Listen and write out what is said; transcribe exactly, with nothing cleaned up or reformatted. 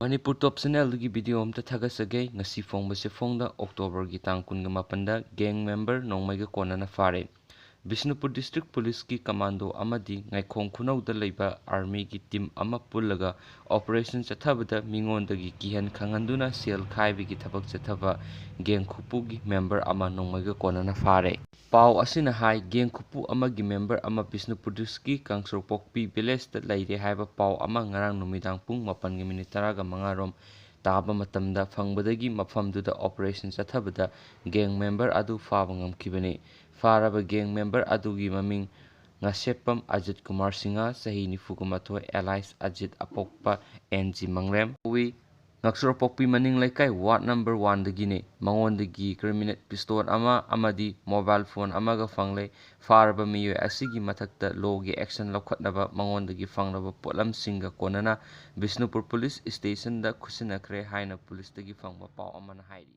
ꯃꯅꯤꯄꯨꯔ ꯇꯣꯞ ꯆꯦꯅꯦꯜꯗꯒꯤ video ꯑꯝꯇ ꯊꯥꯒꯠꯆꯒꯦ꯫ ꯉꯁꯤ ꯐꯣꯡꯕꯁꯦ ꯐꯣꯡꯗ ꯑꯣꯛꯇꯣꯕꯔꯒꯤ ꯇꯥꯡ ꯀꯨꯟꯒ ꯃꯥꯄꯟꯗ ꯒꯦꯡ ꯃꯦꯝꯕꯔ ꯅꯣꯡꯃꯩꯒ ꯀꯣꯟꯅꯅ ꯐꯥꯔꯦ꯫ ꯕꯤꯁꯅꯨꯄꯨꯔ ꯗꯤꯁꯇ꯭ꯔꯤꯛ ꯄꯨꯂꯤꯁꯀꯤ ꯀꯃꯥꯟꯗꯣ ꯑꯃꯗꯤ ꯉꯥꯏꯈꯣꯡ ꯈꯨꯅꯧꯗ ꯂꯩꯕ ꯑꯥꯔꯃꯤꯒꯤ ꯇꯤꯝ ꯑꯃ ꯄꯨꯜꯂꯒ ꯑꯣꯄꯔꯦꯁꯟ ꯆꯠꯊꯕꯗ ꯃꯤꯉꯣꯟꯗꯒꯤ ꯀꯤꯍꯟ ꯈꯪꯍꯟꯗꯨꯅ ꯁꯦꯜ ꯈꯥꯏꯕꯒꯤ ꯊꯕꯛ ꯆꯠꯊꯕ ꯒꯦꯡ ꯈꯨꯄꯨꯒꯤ ꯃꯦꯝꯕꯔ ꯑꯃ ꯅꯣꯡꯃꯩꯒ ꯀꯣꯟꯅꯅ ꯐꯥꯔꯦ꯫ ꯄꯥꯎ ꯑꯁꯤꯅ ꯍꯥꯏ, ꯒꯦꯡ ꯈꯨꯄꯨ ꯑꯃꯒꯤ ꯃꯦꯝꯕꯔ ꯑꯃ ꯕꯤꯁꯅꯨꯄꯨꯔ ꯗꯤꯁꯇ꯭ꯔꯤꯛꯀꯤ ꯀꯥꯡꯁꯣꯔꯄꯣꯛꯄꯤ ꯚꯤꯂꯦꯖꯇ ꯂꯩꯔꯦ ꯍꯥꯏꯕ ꯄꯥꯎ ꯑꯃ ꯉꯔꯥꯡ ꯅꯨꯃꯤꯗꯥꯡ ꯄꯨꯡ ꯃꯥꯄꯟꯒ ꯃꯤꯅꯤꯠ ꯇꯔꯥꯒ ꯃꯉꯥ ꯔꯣꯝ ꯇꯥꯕ ꯃꯇꯝꯗ ꯐꯪꯕꯗꯒꯤ ꯃꯐꯝꯗꯨꯗ ꯑꯣꯄꯔꯦꯁꯟ ꯆꯠꯊꯕꯗ ꯒꯦꯡ ꯃꯦꯝꯕꯔ ꯑꯗꯨ ꯐꯥꯕ ꯉꯝꯈꯤꯕꯅꯤ꯫ ꯐꯥꯔꯕ ꯒꯦꯡ ꯃꯦꯝꯕꯔ ꯑꯗꯨꯒꯤ ꯃꯃꯤꯡ ꯉꯥꯁꯦꯞꯄꯝ ꯑꯖꯤꯠ ꯀꯨꯃꯥꯔ ꯁꯤꯡꯍ, ꯆꯍꯤ ꯅꯤꯐꯨꯒ ꯃꯥꯊꯣꯏ, alias ꯑꯖꯤꯠ ꯑꯄꯣꯛꯄ ꯑꯦꯟ ꯖꯤ ꯃꯪꯂꯦꯝ ꯀꯧꯏ꯫ ꯉꯥꯛꯆꯣꯔꯄꯣꯛꯄꯤ ꯃꯅꯤꯡ ꯂꯩꯀꯥꯏ ꯋꯥꯔꯗ ꯅꯝꯕꯔ ꯋꯥꯟꯗꯒꯤꯅꯤ꯫ ꯃꯉꯣꯟꯗꯒꯤ ꯒ꯭ꯔꯦꯅꯦꯗ ꯄꯤꯁꯇꯣꯜ ꯑꯃ ꯑꯃꯗꯤ ꯃꯣꯕꯥꯏꯜ ꯐꯣꯟ ꯑꯃꯒ ꯐꯪꯂꯦ꯫ ꯐꯥꯔꯕ ꯃꯤꯑꯣꯏ ꯑꯁꯤꯒꯤ ꯃꯊꯛꯇ ꯂꯣꯒꯤ ꯑꯦꯛꯁꯟ ꯂꯧꯈꯠꯅꯕ ꯃꯉꯣꯟꯗꯒꯤ ꯐꯪꯂꯕ ꯄꯣꯠꯂꯝꯁꯤꯡꯒ ꯀꯣꯟꯅꯅ ꯕꯤꯁꯅꯨꯄꯨꯔ ꯄꯨꯂꯤꯁ ꯁ꯭ꯇꯦꯁꯟꯗ ꯈꯨꯠꯁꯤꯟꯅꯈ꯭ꯔꯦ ꯍꯥꯏꯅ ꯄꯨꯂꯤꯁꯇꯒꯤ ꯐꯪꯕ ꯄꯥꯎ ꯑꯃꯅ ꯍꯥꯏꯔꯤ꯫